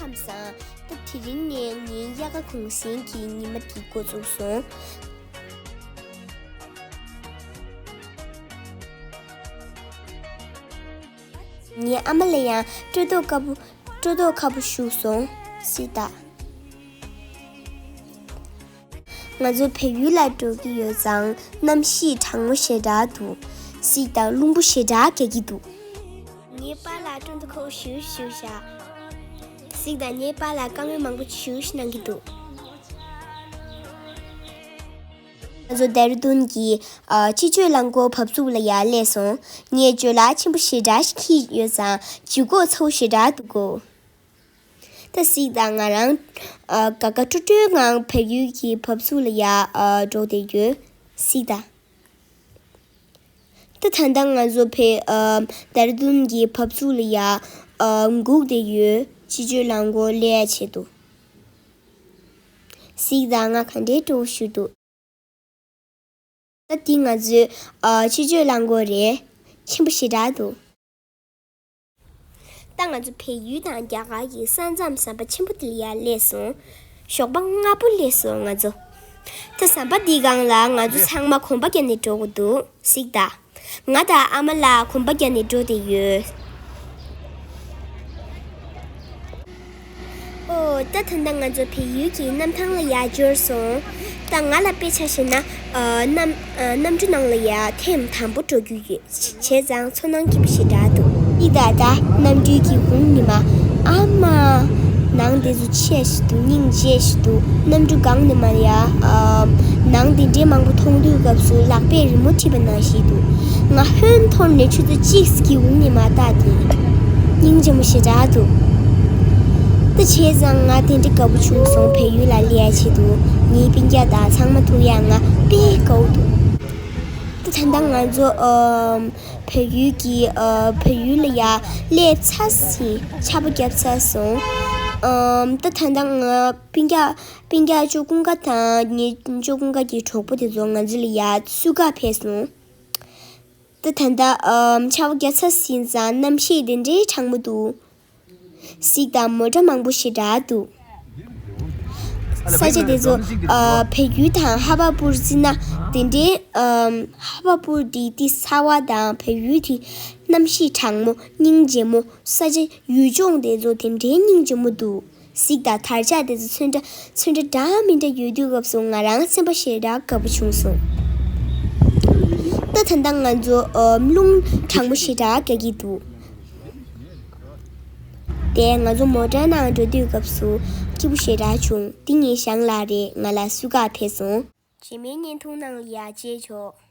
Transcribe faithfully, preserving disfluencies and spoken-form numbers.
ཁམས་བཟང་། ད་དེ་རིང་ནས་ངའི་དབྱར་ཁ་གུང་སེང་གི་ཉི་མ་དེ་འགོ་ཚུགས་སོང་། ངའི་ཨ་མ་ལ་ཡང་སྤྲོ་ཐོག་དཀར་པོ་སྤྲོ་ཐོག་ཁ་པོ་ཞུས་སོང་། གཟིགས་དང་། ང་ཚོ་བལ་ཡུལ་ལ་འགྲོ་གི་ཡོད་ཙང་གནམ་གཤིས་གྲང་མོ་ཞེ་དྲག་འདུག། གཟིགས་དང་། རླུང་བུ་ཞེ་དྲག་རྒྱག་གི་འདུག། ངའི་པཱ་ལགས་སྤྲོ་ཐོག་ཁ་པོ་ཞུ་ཞུ་བཞག། གཟིགས་དང་། ངའི་པཱ་ལགས་བཀའ་མོལ་མང་པོ་ཞུ་ཞུ་གནང་གི་འདུག། ང་ཚོ་ལྡེ་ར་ལྡུན་གྱི་ཨ་སྤྱི་སྤྱོད་རླངས་འཁོར་བབས་ཚུགས་ལ་ཡར་སླེབས་སོང་། ངས་ཅོ་ལགས་ཆེན་པོ་ཞེ་དྲག་ཞིག་འཁྱེར་ཡོད་ཙང་ལྗིད་ཁོག་ཚ་པོ་ཞེ་དྲག་འདུག་གོ། ད་གཟིགས་དང་། ང་རང་ཨ་དགའ་དགའ་སྤྲོ་སྤྲོའི་ངང་བལ་ཡུལ་གྱི་བབས་ཚུགས་ལ་ཡར་ཨ་འགྲོ་བསྡད་ཡོད། གཟིགས་དང་། ད་ད་ལྟ་ང་ཚོ་བལ་ཨ་ལྡེ་ར་ལྡུན་གྱི་བབས་ཚུགས་ལ་ཡར་ཨ་སྒུག་བསྡད་ཡོད། སྤྱི་སྤྱོད་རླངས་འཁོར་སླེབས་ཡ་ཆེད་དུ། གཟིགས་དང་། ང་ག་འདྲའི་སྤྲོ་པོ་ཞིག་འདུག། ད་འདི་ང་ཚོའི་ཨ་སྤྱི་སྤྱོད་རླངས་འཁོར་རེད། ཆེན་པོ་ཞེ་དྲག་འདུག། ད་ང་ཚོ་བལ་ཡུལ་དང་རྒྱ་གར་གྱི་ས་མཚམས་ཟམ་པ་ཆེན་པོ་དེ་ལ་ཡར་སླེབས་སོང་། ཞོགས་པ་སྔ་པོ་སླེབས་སོང་ང་ཚོ། ད་ཟམ་པ་འདིའི་སྒང་ལ་ང་ཚོ་ཚང་མ་གོམ་པ་བརྒྱབ་ནས་འགྲོ་དགོས་འདུག། གཟིགས་དང་། ང་དང་ཨ་མ་ལགས་གོམ་པ་བརྒྱབ་ནས་འགྲོ་བསྡད་ཡོད། ཨོ། ད་ད་ལྟ་ང་ཚོ་བལ་ཡུལ་གྱི་གནམ་ཐང་ལ་ཡར་འབྱོར་སོང་། ད་ང་ལ་དཔེ་ཆ་བཞག་ན་ཨ་གནམ་ཨ་གནམ་གྲུ་ནང་ལ་ཡར་ཐེངས་དང་པོ་འགྲོ་རྒྱུ་ཡོད། བྱས་ཙང་ཚོར་སྣང་སྐྱིད་པོ་ཞེ་དྲག་འདུག། འདི་ད་ལྟ་གནམ་གྲུའི་གི་འོང་ནི་མ། ཨ་མ། ནང་དེ་ཚོ་ཆེ་ཞིག་འདུག། སྙིང་རྗེ་ཞིག་འདུག། གནམ་གྲུ་སྒང་ནས་མར་ཡ། ཨ། ནང་དེ་འདྲའི་མང་པོ་མཐོང་དུས་སྐབས་སུ་ལག་པས་རི་མོ་བྲིས་པ་ནང་བཞིན་འདུག། ང་ཧོན་འཐོར་ནས་ཆུ་ཚོད་གཅིག་གི་འོང་ནས་མར་ལྟ་དེ། སྙིང་རྗེ་མོ་ཞེ་དྲག་འདུག། ད་བྱས་ཙང་ང་དེ་འདྲའི་དགའ་པོ་བྱུང་སོང་། བལ་ཡུལ་ལ་སླེབས་ཡ་ཆེད་དུ། ངའི་སྤུན་ཀྱག་དང་ཚང་མ་ཐུག་ཡ་ང་དཔེ་དགའ་པོ་འདུག། ད་ད་ལྟ་ང་ཚོ། ཨམ། བལ་ཡུལ་གྱི། ཨ། བལ་ཡུལ་ལ་ཡར་སླེབས་ཚར་ཟིན། ཆར་པ་བརྒྱབ་ཚར་སོང་། ཨམ། ད་ད་ལྟ་ང་སྤུན་ཀྱག་སྤུན་ཀྱག་ཅོ་ཀུན་དགའ་དང་ངའི་ཅོ་ཀུན་དགའ་གི་གྲོགས་པོ་དེ་ཚོ་ང་ཚོ་ལ་ཡར་བསུ་ག་ཕེབས་སོང་། ད་ད་ལྟ། ཨམ། ཆར་པ་བརྒྱབ་ཚར་ཟིན་ཙང་གནམ་གཤིས་དེ་འདྲའི་གྲང་མོ་འདུག། གཟིགས་དང་། མོ་ཊ་མང་པོ་ཞེ་དྲག་འདུག། ས་ཆ་དེ་ཚོ། ཨ། བལ་ཡུལ་དང་ཧ་བ་པུར་བརྩིས་ན་དེ་འདྲའི། ཨམ། ཧ་བ་པུར་དེ་དེ་ཚ་བ་དང་བལ་ཡུལ་དེ་གནམ་གཤིས་གྲང་མོ། སྙིང་རྗེ་མོ། ས་ཆ་ཡུལ་ལྗོངས་དེ་ཚོ་དེ་འདྲའི་སྙིང་རྗེ་མོ་འདུག། གཟིགས་དང་། དར་ཆ་དེ་ཚོ་ཚོན་ཁྲ་ཚོན་ཁྲ་འདྲ་མི་འདྲ་ཡོད་དུས་སྐབས་སུ་ང་རང་སེམས་པ་ཞེ་དྲག་དགའ་པོ་བྱུང་སོང་། ད་ད་ལྟ་ང་ཚོ། ཨམ། རླུང་གྲང་མོ་ཞེ་དྲག་རྒྱག་གི་འདུག། དེ་ང་ཚོ་མོ་ཊའི་ནང་འགྲོ་དུས་སྐབས་སུ་སྐྱིད་པོ་ཞེ་དྲག་བྱུང་། འདི་ངའི་ཞང་ལགས་རེད། ང་ལ་བསུ་ག་ཕེབས་སོང་། རྗེས་མའི་བརྙན་ཐུང་ནང་ལ་ཡར་མཇལ་ཆོག།